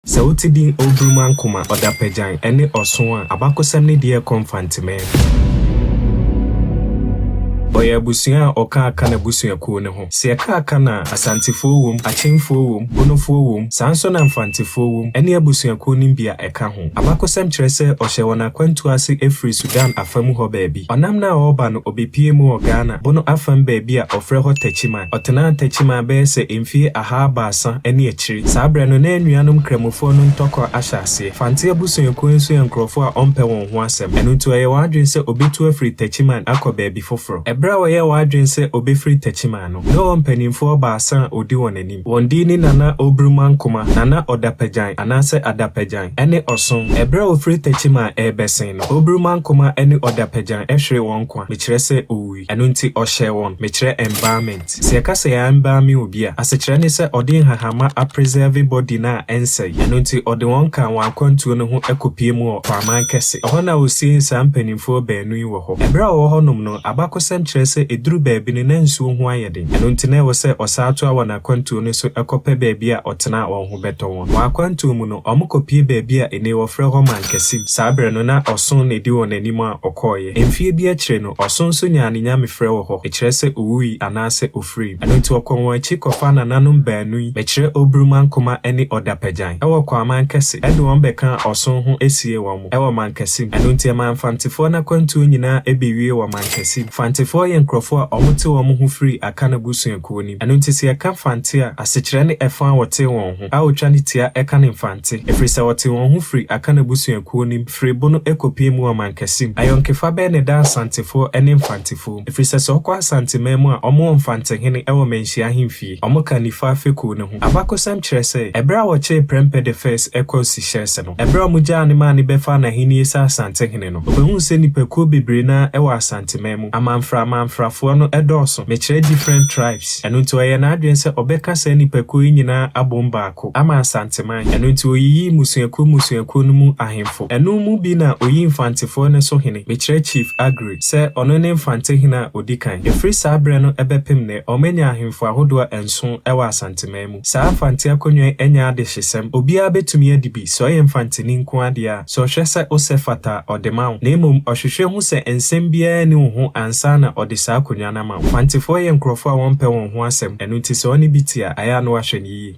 Sɛ wote din Oburumankoma, Ɔdapagyan, ne Ɔson a, abakɔsɛm ne deɛ ɛkɔ Mfanteman mu. Ɔyɛ abusua a ɔka Akan abusuakuo no ho. Sɛ yɛka Akan a, Asantefoɔ wom, Akyemfoɔ wom, Bonofoɔ wom, saa nso na Mfantefoɔ wom, ɛne abusuakuo no bi a ɛka ho. Abakɔsɛm kyerɛ sɛ ɔhyɛɛ wɔn akwantuo ase firii Sudan afa mu hɔ baabi. Ɔnam no a ɔreba no, ɔbɛpuee mu wɔ Ghana, Bono afam baabi a wɔfrɛ hɔ Takyiman. Ɔtenaa Takyiman bɛyɛ sɛ mfie ahabaasa ne akyiri. Saa berɛ no, na anuanom Nkramofoɔ no ntɔkwa ahyɛ aseɛ. Fante abusuakuo nso yɛ nkurɔfoɔ a wɔmpɛ wɔn ho asɛm. Ɛno nti ɔyɛɛ wɔn adwene sɛ ɔbɛtu afiri Takyiman akɔ baabi foforɔ. Ɛberɛ a ɔyɛɛ wɔn adwene sɛ ɔbɛfiri Takyiman no, na ɔwɔ mpanimfoɔ baasa a ɔdi wɔn anim. Wɔn din ne Nana Oburumankoma, Nana Ɔdapagyan anaasɛ Adapagyan, ne Ɔson. Ɛberɛ a ɔfiri Takyiman rebɛsen no, Oburumankoma ne Ɔdapagyan hweree wɔn nkwa, mekyerɛ sɛ ɔwui. Ɛno nti ɔhyɛɛ wɔn, mekyerɛ embalmment. Sɛ yɛka sɛ yɛaembalme obi a, asekyerɛ ne sɛ ɔde nhahama apresɛɛve body no a ɛnsɛe. Ɛno nti ɔde wɔn kaa wɔn akwantuo no ho kɔpue mu wɔ Kwaman Kɛse. Ɛhɔ na ɔsiee saa mpanimfoɔ baanu yi wɔ hɔ. Ɛberɛ a wɔwɔ hɔnom no, abakɔsɛm kyerɛ sɛ ɛduru baabi no na nsuo ho ayɛ den. Ɛno nti na ɛwɔ sɛ ɔsan toa wɔn akwantuo no so kɔpɛ baabi a ɔtena a wɔn ho bɛtɔ wɔn. Wɔn akwantuo mu no, wɔkɔpue baabi a ɛnnɛ wɔfrɛ hɔ Mankɛse. Saa berɛ no na ɔson na ɛdi wɔn anim a ɔkɔeɛ. Mfeɛ bi akyire no, ɔson nso nyaa ne nyamefrɛ wɔ hɔ, ɛkyerɛ sɛ ɔwui anaasɛ ɔfirii. Ɛno nti ɔkɔɔ wɔn akyi kɔfaa nananom baanu yi, mekyerɛ Oburumankoma ne Ɔdapagyan, wɔ Kwaman Kɛse, de wɔn bɛkaa ɔson ho siee wɔn wɔ Mankɛse mu. Ɛno nti ɛmaa Mfantefoɔ no akwantuo nyinaa bɛwiee wɔ Mankɛse mu. Mfantefoɔ yɛ nkurɔfoɔ a wɔte wɔn ho firi Akan abusuakuo no mu. Ɛno nti sɛ yɛka Mfante a, asekyerɛ ne ɛfa a wɔtee wɔn ho, a wɔtwa no tia ka no Mfante, ɛfiri sɛ wɔtee wɔn ho firii Akan abusuakuo no mu firi Bono kɔpuee mu wɔ Mankɛse mu. Ayɔnkefa bɛn na ɛda Asantefoɔ ne Mfantefoɔ mu? Ɛfiri sɛ sɛ wokɔ Asanteman mu a, wɔwɔ Mfantehene wɔ Manhyia ahemfie. Wɔka Nifa fekuo no ho. Abakɔsɛm kyerɛ sɛ, ɛberɛ a wɔkyeree Prempeh the First kɔɔ Seychelles no, ɛberɛ a wɔgyaa no maa no bɛfaa n'ahennie sɛ Asantehene no, ɔbɛhuu sɛ nnipakuo bebree no ara wɔ Asanteman mu. Amanfra amanfrafoɔ no dɔɔso, mekyerɛ different tribes. Ɛno nti ɔyɛɛ n'adwene sɛ ɔbɛka saa nnipakuo yi nyinaa abom baako ama Asanteman. Ɛno nti ɔyiyii mmusuakuo mmusuakuo no mu ahemfo. Ɛno mu bi na ɔyii Mfantefoɔ no so hene, mekyerɛ Chief Aggrey, sɛ ɔno ne Mfantehene a ɔdi kan. Ɛfiri saa berɛ no bɛpem nnɛ, wɔanya ahemfo ahodoɔ nson wɔ Asanteman mu. Saa Mfante akonnwa yi nyɛ adehyesɛm. Obiara bɛtumi adi bi, sɛ ɔyɛ Mfanteni nko ara deɛ a. Sɛ ɔhwɛ sɛ wosɛ fata a, ɔde ma wo. Na mmom, ɔhwehwɛ hu sɛ nsɛm biara nni wo ho ansa na ɔde saa akonnwa no ama wo. Mfantefoɔ yɛ nkurɔfoɔ a wɔmpɛ wɔn ho asɛm, ɛno nti sɛ ɔne bi te a, ɛyɛ a na wahwɛ no yie.